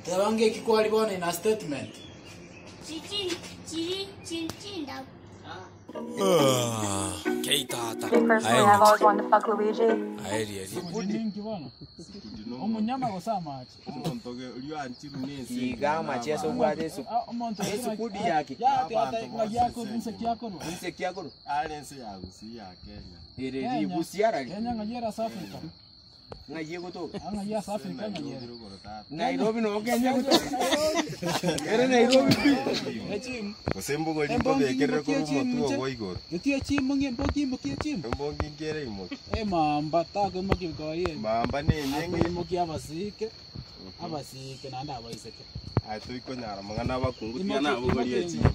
Teba ng'eki kwari bono in a statement. Kei tata. Me personally, Aye I've ng'iti. always wanted to fuck Luigi. Aye rieri. Ninki bono? Omunyama gose amache? Iga amacheso obwate esu- Ah, omonto esukudi yake. Yake. Inse kiakorwa. Are ense ya Gusii ya Kenya. Ere Kenya. ribusiarari. Kenya ng'ai ere ase Africa. Ng'ai egotoka. Ng'ai ase Africa ng'ai ere. Nairobi no Kenya gotoka. Ere Nairobi pi. Gose mbogori nkobekerere korwa omotwe ogo igoro. Getie chimo ng'e mboki imokie chimo. Embongi nkere imoki. Emamba takoimokia bikoyi. Mamba ne enyeng'e. Akoimokia abasike. Abasike naende abaiseke. Aye toikonyara amang'ana abakungu Imoki- tiga nabogorie imoki- echimo.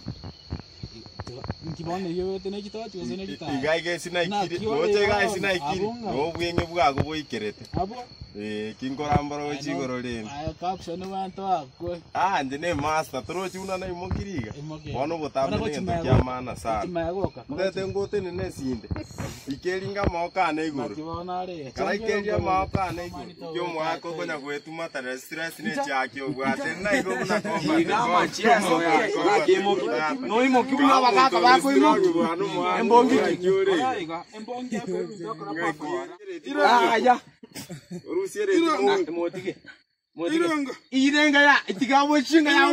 Inki bono eyio obete ne chitochi gose ne chitaya? Iga iga esi naikire, Naki noche iga esi ore naikire, abwo ng'a- nobweng'e bwago boikerete. Abwo Eh, kinkorambora gochia igoro rende. Aye caption banto akwe. Ah, inche ne master, torochi buna naimokirie iga. Imoki. Bono obotambe Bono ne egento gochimaya kia goka. maana sana. Gochimaya goka. Ntete ngotenene esinde. Ikeringa amaoko ane igoro. Naki bono are. Kara ikeria amaoko ane igoro. Inki omogaka okonya goetumatera stress ne echiaki obwate. Naigo buna combat. Iga amacheso ogakeimoki. Noimoki buna abagaka bakoimoki. Embongi ki? Embongi Aya. Orusie reti Motige. Motige. Irenga ya tiga bochinga ya.